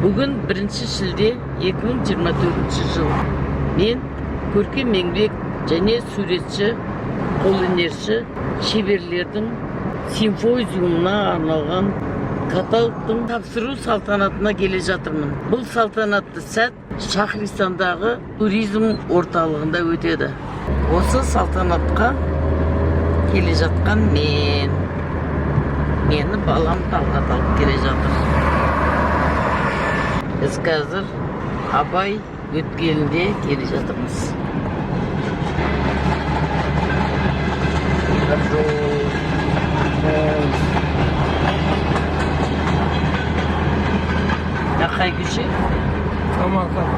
Бүгін 1 шілде 2024 жыл. Мен көркем еңбек және суретші, қолөнерші шеберлердің симпозиумына арналған каталогтың тапсыру салтанатына келе жатырмын. Бұл салтанатты сәт Шахристандағы туризм орталығында өтеді. Осы салтанатқа келе жатқан мен. Мені балам Талғат алып келе жатыр. Біз қазір Абай өткелінде келе жатырмыз. Бір жол, мост. Мына қай көше? Самарқанд.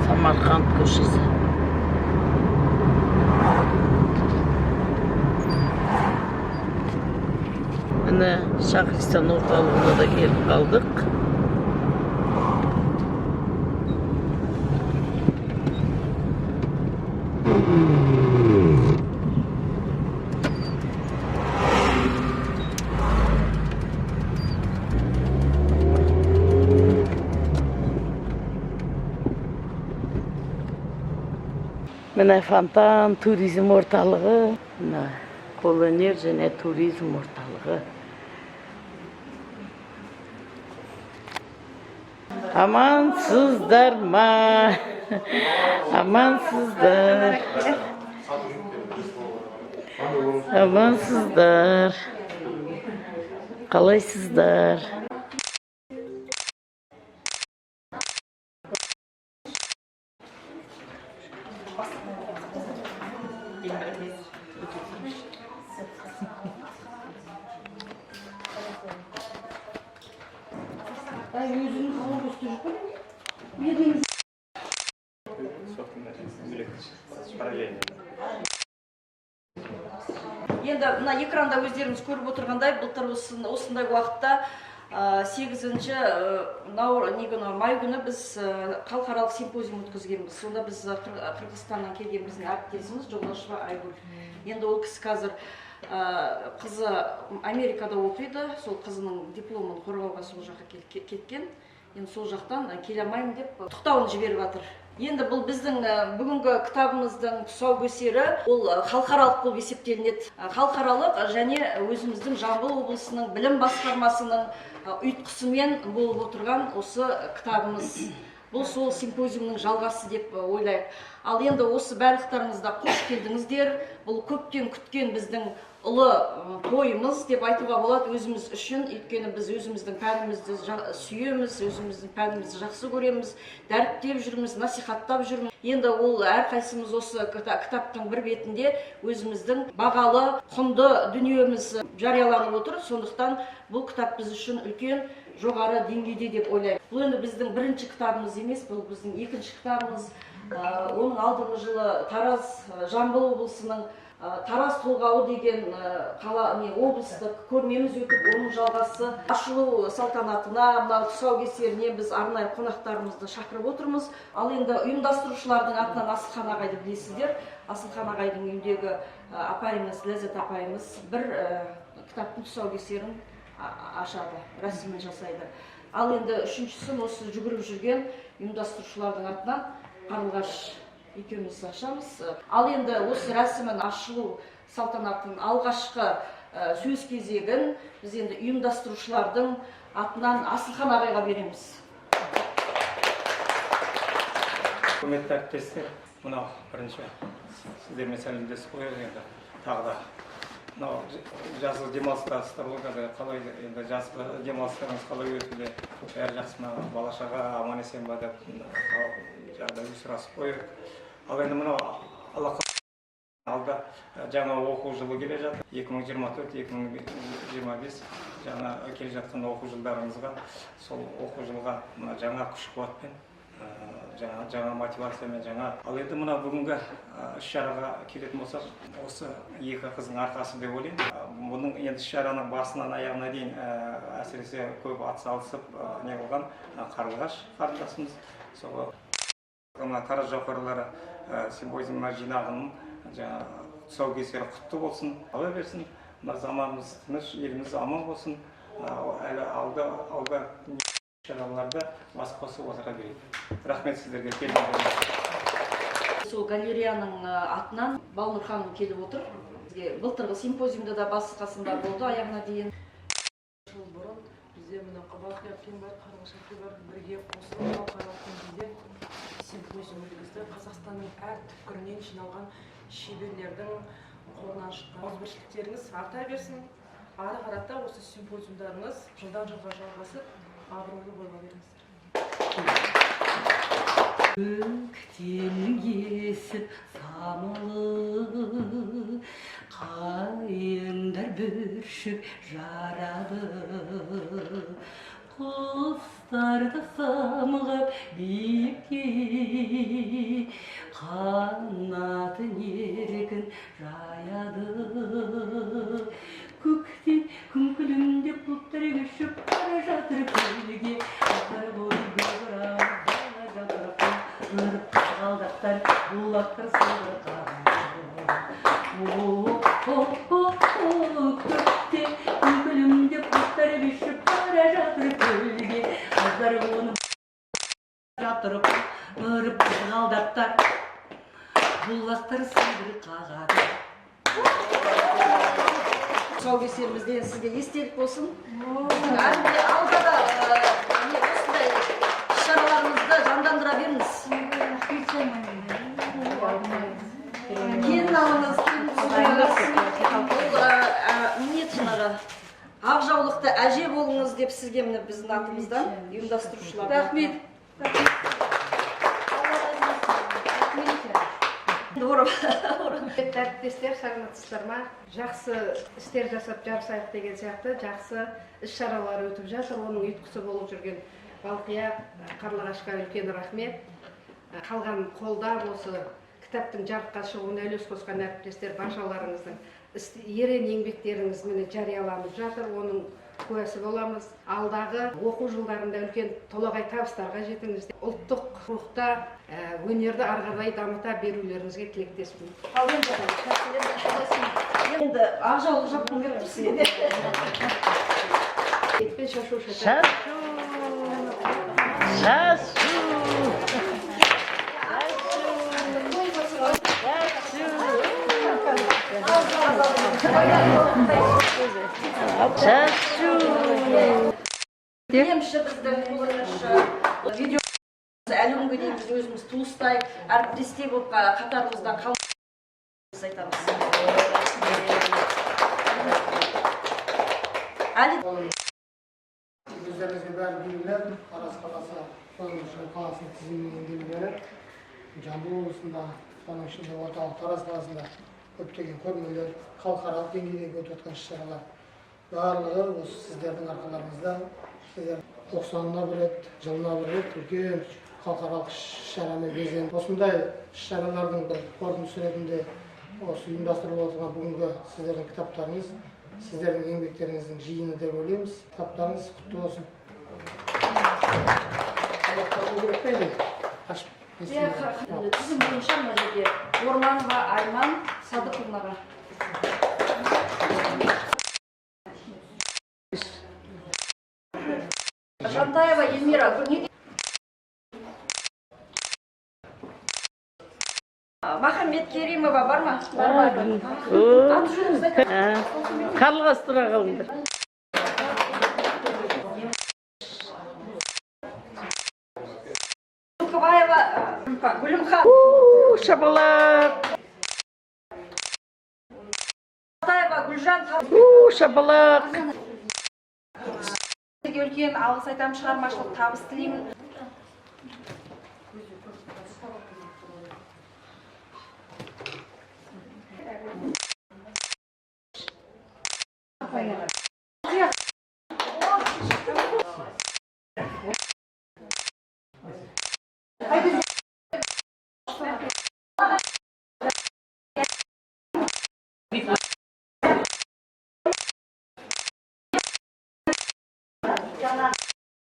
Самарқанд көшесі. Міне, Шахристан орталығына да келіп қалдық. Міне, фонтан, туризм орталығы, мына қолөнер және туризм орталығы. Амансыздар ма? Амансыздар. Амансыздар. Қалайсыздар? Бөлек, параллельно. Енді мына экранда өздеріңіз көріп отырғандай, былтыр осындай уақытта, 8 не күні, май күні біз халықаралық симпозиум өткізгенбіз. Сонда біз Қырғызстаннан келген біздің әріптесіміз Жолдашева Айгүл. Енді ол кісі қазір, қызы Америкада оқиды, сол қызының дипломын қорғауға сол жаққа кеткен. Енді сол жақтан келе алмаймын деп құттықтауын жіберіп жатыр. Енді бұл біздің бүгінгі кітабымыздың тұсаукесері, ол халықаралық болып есептелінеді. Халықаралық және өзіміздің Жамбыл облысының білім басқармасының ұйытқысымен болып отырған осы кітабымыз. Бұл сол симпозиумның жалғасы деп ойлайық. Ал енді осы барлықтарыңызда қош келдіңіздер. Бұл көптен күткен біздің ұлы тойымыз деп айтуға болады өзіміз үшін. Өйткені біз өзіміздің пәнімізді сүйеміз, өзіміздің пәнімізді жақсы көреміз, дәріптеп жүрміз, насихаттап жүрміз. Енді ол әрқайсымыз осы кітаптың бір бетінде өзіміздің бағалы, құнды дүниеміз жарияланып отыр. Сондықтан бұл кітап біз үшін үлкен жоғары деңгейде деп ойлаймын. Бұл енді біздің бірінші кітабымыз емес, бұл біздің екінші кітабымыз. Оның алдыңғы жылы Тараз, Жамбыл облысының Тараз толғауы деген қала, не, облыстық көрмеміз өтіп, оның жалғасы ашылу салтанатына, мынау тұсаукесеріне біз арнайы қонақтарымызды шақырып отырмыз. Ал енді ұйымдастырушылардың атынан Асылхан ағайды білесіздер. Асылхан ағайдың үйіндегі апайымыз, Ләззат апайымыз бір кітаптың тұсаукесерін ашады, рәсімін жасайды. Ал енді үшіншісін осы жүгіріп жүрген ұйымдастырушылардың атынан Қарлығаш екеуміз ашамыз. Ал енді осы рәсімін ашылу салтанатын алғашқы сөз кезегін біз енді ұйымдастырушылардың атынан Асылхан ағайға береміз. Құрметті әріптестер, мынау бірінші сіздермен сәлемдесіп қояйық. Енді тағы да мынау жазғы демалыстасыздар ғой қазір, қалай енді жазғы демалыстарыңыз қалай өтуде, бәрі жақсы ма, бала шаға аман есен ба деп жағдай сұрасып қояйық. Ал енді мынау Алла алда жаңа оқу жылы келе жатыр. 2024-2025 жаңа келе жатқан оқу жылдарыңызға, сол оқу жылға мына жаңа күш қуатпен, жаңа мотивациямен, жаңа. Ал енді мына бүгінгі іс-шараға келетін болсақ, осы екі қыздың арқасы деп ойлаймын. Бұның енді іс-шараның басынан аяғына дейін, әсіресе көп атсалысып, не қылған, Қарлығаш қарындасымыз, сол мына Тараз жауһарлары симпозиумына жинағының жаңа тұсаукесері құтты болсын, ала берсін. Мына заманымыз тыныш, еліміз аман болсын. Әлі алда Шараларда бас қосып отыра берейік. Рахмет сіздерге келгендеріңізге. Сол галереяның атынан Балнұр ханым келіп отыр. Бізге былтырғы симпозиумда да бас қасында болды аяғына дейін. Жыл бұрын бізде мына Балқия әпкем бар, Қарлығаш әпке бар, бірге қосылып халықаралық деңгейде симпозиум өткізді. Қазақстанның әр түкпірінен жиналған шеберлердің қолынан шыққан ауызбіршіліктеріңіз арта берсін. Ары қарата осы симпозиумдарыңыз жылдан жылға жалғасып, абыройлы бола беріңіздер. Көктемнің есіп самалы, қайыңдар бүршік жарады, құстар да самғап биікке, қанатын еркін жаяды. Көктем күн күлімдеп бұлттар көшіп бара жатыр көлге, аттар бойы гүл оранып дала жатыр, ырып қызғалдақтар бұлақтар сылдыр Көктем күн күлімдеп бұлттар көшіп бара жатыр көлге, қыздар қонып жатыр, ырып қызғалдақтар бұлақтар сылдыр қағады. Тұсаукесерімізден сізге естелік болсын. Әлі де алда да не, осындай іс-шараларымызды жандандыра беріңіз. Келін алыңыз, келін түсіріңіз. Бұл міне жаңағы ақ жаулықты әже болыңыз деп сізге міне біздің атымыздан ұйымдастырушылар. Рахмет. Әріптестер, саламатсыздар ма? Жақсы істер жасап жарысайық деген сияқты жақсы іс-шаралар өтіп жатыр. Оның ұйытқысы болып жүрген Балқия Қарлығашқа үлкен рахмет. Қалған қолдап осы кітаптың жарыққа шығуына үлес қосқан әріптестер, баршаларыңыздың ерен еңбектеріңіз міне жарияланып жатыр, оның куәсі боламыз. Алдағы оқу жылдарында үлкен толағай табыстарға жетіңіз. Ұлттық рухта өнерді ары қарай дамыта берулеріңізге тілектеспін. Ал енді енді ақ жаулық жапқым келіп тұр сізге де. Етпен шашу шашады. Шашу! Шашу! Шашу! Шашу! Емші біздің қолөнерші видео әлі күнге дейін біз өзіміз туыстай әріптестей болып қатарымыздан қалмаймыз айтамыз. Әлі өздеріңізге бәрі белгілі, Тараз қаласы қолөнершілер қаласының тізіміне енгеннен Жамбыл облысында, соның ішінде орталық Тараз қаласында көптеген көрмелер, халықаралық деңгейде өтіп жатқан іс-шаралар барлығы осы сіздердің арқаларыңызда. Сіздер 90-ына бір рет, жылына бір рет үлкен халықаралық іс-шарамен безеніп, осындай іс-шаралардың бір қорытындысы ретінде осы ұйымдастырылып отырған бүгінгі сіздердің кітаптарыңыз, сіздердің еңбектеріңіздің жиыны деп ойлаймыз. Кітаптарыңыз құтты болсын. Керек пе или ашып Иә, тізім бойынша мына жерде Орманова Айман Садықовнаға. Жантаева Эльмира, не Махамбет Керимова бар ма? Бар ма? Аты жөніңізді айтыңыз. Қарлығаш тұра қалыңдар. Жылқыбаева Гүлімхан. Шапалақ! Жантаева Гүлжан. Шапалақ! Сізге үлкен алғыс айтамын, шығармашылық табыс тілеймін.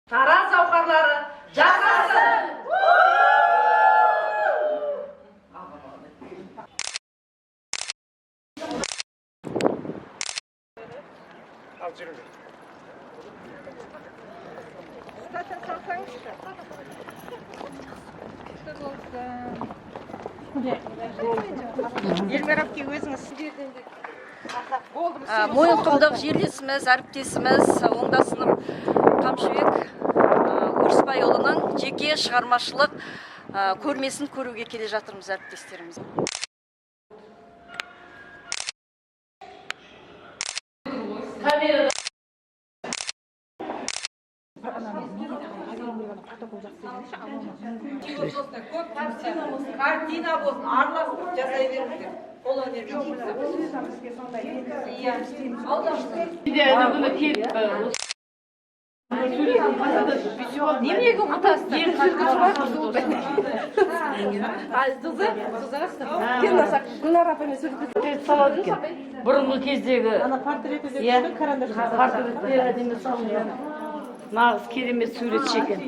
Тараз жауһарлары жасасын! Ал жүріңдер. Эльмира әпке, өзіңіз. Мойынқұмдық жерлесіміз, әріптесіміз, оңдасыным Қамшыбек Өрісбайұлының жеке шығармашылық көрмесін көруге келе жатырмыз, әріптестеріміз. Картина болсын, араластырып жасай беріңіздер. Қолөнерге. Иә. Неменеге ұмытасыздар? Гүлнар апаймен суретке Салады екен. Бұрынғы кездегі. Ана портреті де карандаш. Портреттер әдемі салынған. Нағыз керемет суретші екен.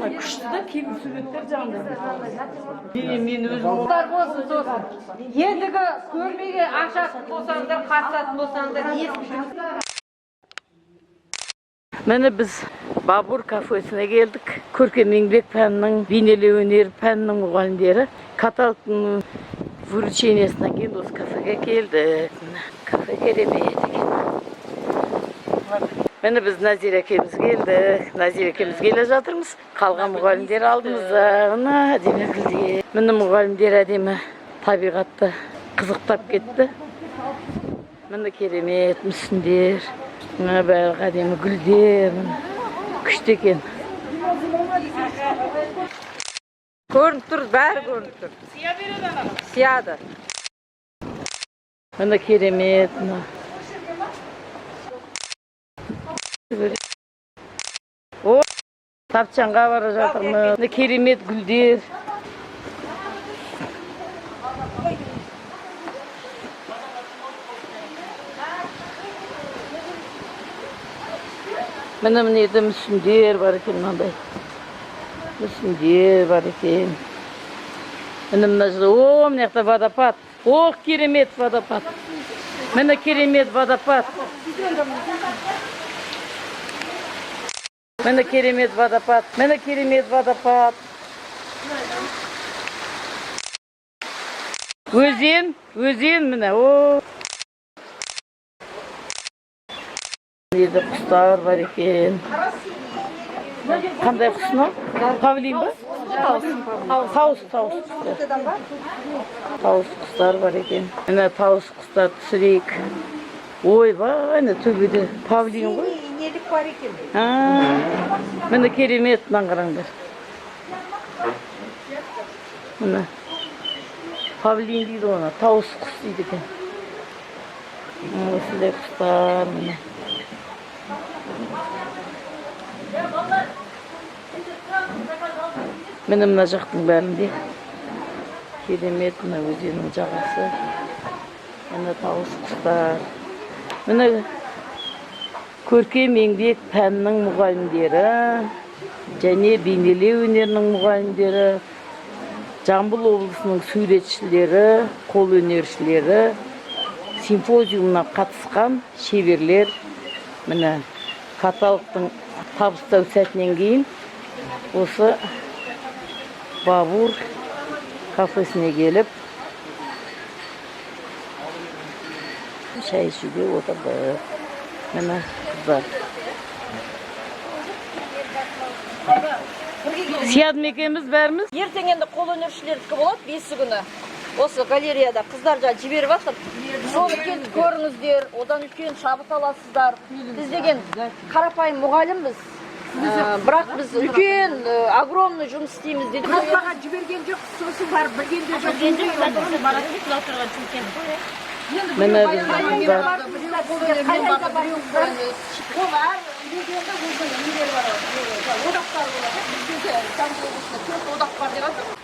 Күшті да кейбір суреттер жаңағыдай. Мен өзім Болсын сосын. Ендігі көрмеге ашатын болсаңдар, қатысатын болсаңдар, Міне, біз Бабур кафесіне келдік. Көркем еңбек пәнінің, бейнелеу өнері пәнінің мұғалімдері каталогтың вручениесінен кейін осы кафеге келдік. Міне, кафе керемет екен. Міне, біз Назира әкеміз келдік. Назира әкеміз келе жатырмыз. Қалған мұғалімдер алдымызда. Мына әдемі гүлдер. Міне, мұғалімдер әдемі табиғатты қызықтап кетті. Міне, керемет мүсіндер. Мына барлық әдемі гүлдер. Міне, күшті екен. Көрініп тұр, бәрі көрініп тұр. Сия береді ана. Сияды. Міне, керемет мына. О, тапчанға бара жатырмыз. Міне, керемет гүлдер. Міне, мына жерде мүсіндер бар екен, мынандай. Мүсіндер бар екен. Міне, мына жерде, о, мына жақта водопад. О, керемет водопад. Міне, керемет водопад. Міне, керемет водопад. Міне, керемет водопад. Өзен, өзен міне. О. Мына жерде құстар бар екен. Қандай құс мынау? Павлин ба? Тауыс, тауыс құстар. Тауыс құстар бар екен. Міне, тауыс құстар түсірейік. Ойбай, міне, төбеде павлин ғой. Инелік бар екен. А, міне, керемет, мынаны қараңдар. Міне. Павлин дейді оны, тауыс құс дейді екен. Осындай құстар міне. Міне, мына жақтың бәрінде керемет мына өзеннің жағасы. Міне, тауыс құстар. Міне, көркем еңбек пәнінің мұғалімдері және бейнелеу өнерінің мұғалімдері, Жамбыл облысының суретшілері, қолөнершілері, симпозиумына қатысқан шеберлер, міне, каталогтың табыстау сәтінен кейін осы Бабур кафесіне келіп шай ішуге отырдық. Міне, қыздар. Сияды ма екенбіз бәріміз? Ертең енді қолөнершілердікі болады, 5-і күні. Осы галереяда қыздар жаңа жіберіп жатыр. Соны келіп көріңіздер, одан үлкен шабыт аласыздар. Біз деген қарапайым мұғалімбіз. Бірақ біз үлкен, огромный жұмыс істейміз дейді. Маған жіберген жоқ, сосын барып білген де жоқ. Міне, біздің қыздар. Ол әр регионда өзінің нелері бар, одақтары болады. Бізде де Жамбыл облысында төрт одақ бар деп жатыр.